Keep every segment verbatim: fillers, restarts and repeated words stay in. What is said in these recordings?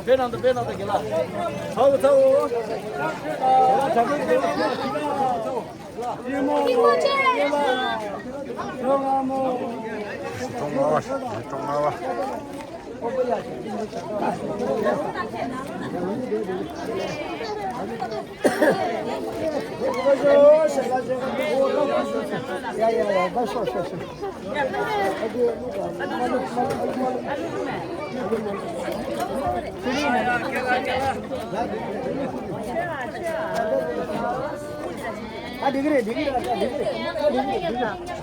དཔེ་ནང་དུ་དཔེ་ནང་དུ་གི་ལ། ཚ་བོ་ཚ་བོ། ཐོག་མ་བ། ཐོག་མ་བ། ཨ་འགྲིག་གི་རེད། འགྲིག་གི་རེད། ཨ་འགྲིག་གི་རེད། འགྲིག་གི་རེད། འགྲིག་གི་རེད།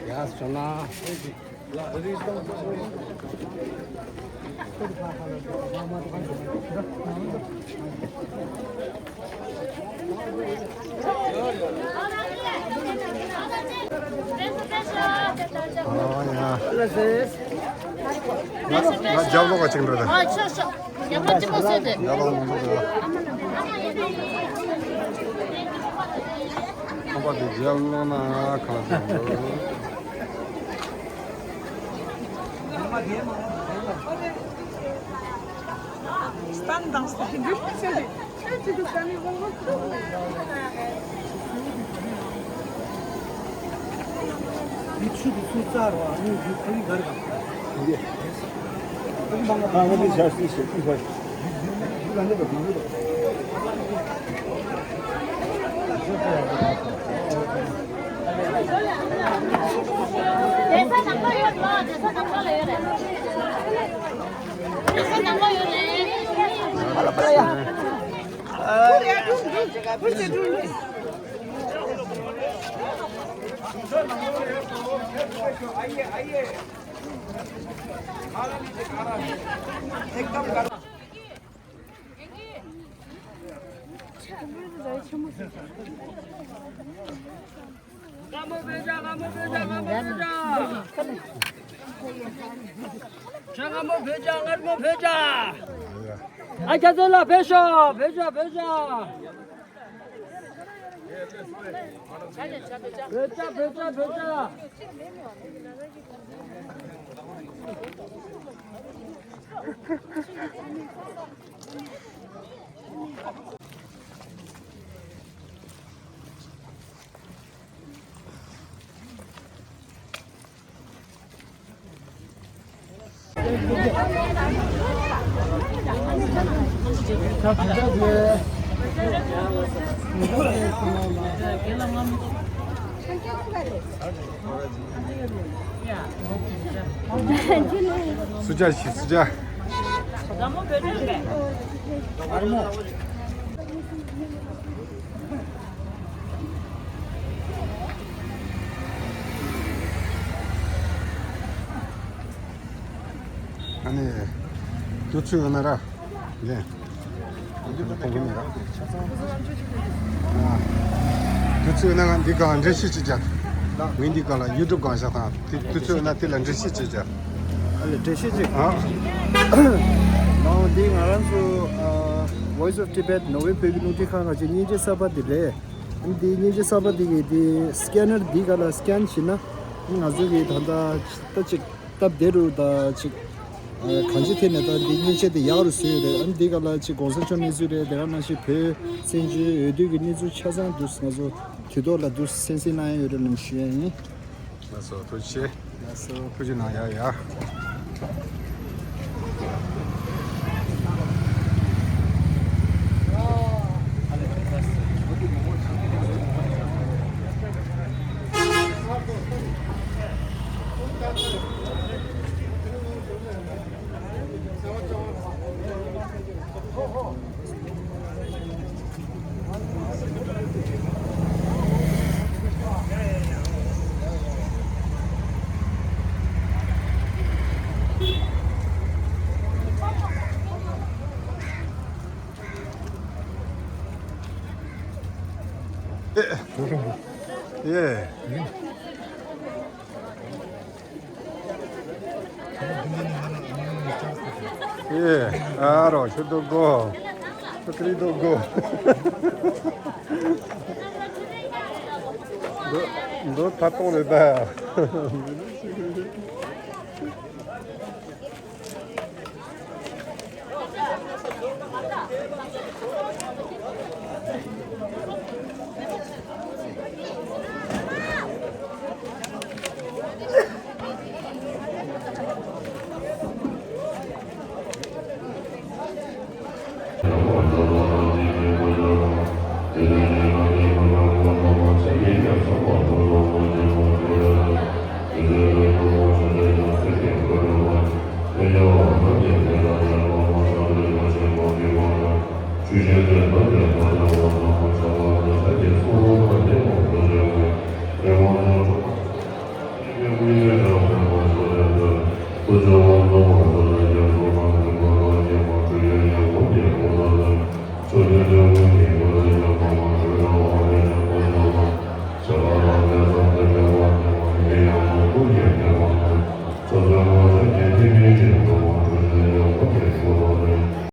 ཡ་སོ་ན། ང་ང་རྒྱབ་ལོགས་ཀ་ཅིག་འགྲོ་ད། ཨ་ཤོག་ཤོག་རྒྱབ་ལོགས་ཅིག་མ་བཟོས་ཏེ། རྒྱབ་ལོགས་མ་འགྲོ་ད། ཁང་པ་དེ་རྒྱབ་ལོགས་ན་ཁང་ཚན་འགྲོ། སྟན་དང་སྟན་འགྱུར་ཆེ། ལྔ་མོ་བོད་ཇ། ལྔ་མོ་བོད་ཇ། ལྔ་མོ་བོད་ཇ། ཇ། ལྔ་མོ་བོད་ཇ། མངར་མོ་བོད་ཇ། ཨ་ཁྱེད་ཚོ་ལ་བོད་ཤོག་བོད་ཇ། བོད་ཇ། བོད་ཇ། བོད་ཇ། བོད་ཇ། སུ་ཇ་ཞིག་སུ་ཇ། ཨ་ནི། དུས་ཚོད་ཡོད་ན་ར། ལན། དུས་ཚོད་ཡོད་ན་འདི་ག་འགྲེལ་བཤད་ཅིག་བྱ། ངས་འདི་ག་ལ་ཡུ་ཊུབ་སྒང་བཞག་དང་དེ་དུས་ཚོད་ཡོད་ན་དེ་ལ་འགྲེལ་བཤད་ཅིག་བྱ། ཨ་ལས་འགྲེལ་བཤད་ཅིག་ཨ། ནའོ་འདི་ང་རང་ཚོ་ཨ། Voice of Tibet ནོར་ཝེ་བོད་ཀྱི་རླུང་འཕྲིན་ཁང་ག་ཅིག་མཉེན་ཆས་གསར་པ་འདི་རེད། ཨ་ནི་འདི་མཉེན་ཆས་གསར་པ་འདི་གི་འདི་སི་ཀེ་ནར་འདི་ག་ལ་སི་ཀེན་བྱས་ན་ཨ་ནི་ང་ཚོ་གི་ད་ལྟ་ད་ཅིག་སྟབས་བདེ་རུ་ད་ཅིག་ཨ། གང་ཅི་ཐད་ནས་ད་འདི་མཉེན་ཆས་དེ་ཡག་རུ་བཟོས་ཡོད་རེད། ཨ་ནི་འདི་ག་ལ་ཅིག་གོང་ས་མཆོག་གནས་ཚུལ་རེད། དེ་ག་ནང་བཞིན་བོད་བཙན་བྱོལ་འོས་བསྡུ་གི་གནས་ཚུལ་ཆ་ཚང་དུ་ང་ཚོ་དུས་ཐོག་ལ་དུ་གསན་གཟིགས་གནང་ཡ་ཡོད་རེད་ལབ་ཞུ་ཡ་ཡིན། ལགས་སོ་ཐུགས་རྗེ་ཆེ། ལགས་སོ་ཐུགས་རྗེ་གནང་ཡ་ཡ། ཡེ། ཡེ། ཨ་རོ་ཁྱོད་དོ་གོ། ཁྱོད་ཀྱི་དོ་གོ། འདོ་འདོ་ཐ་གཏོང་རེད་ད།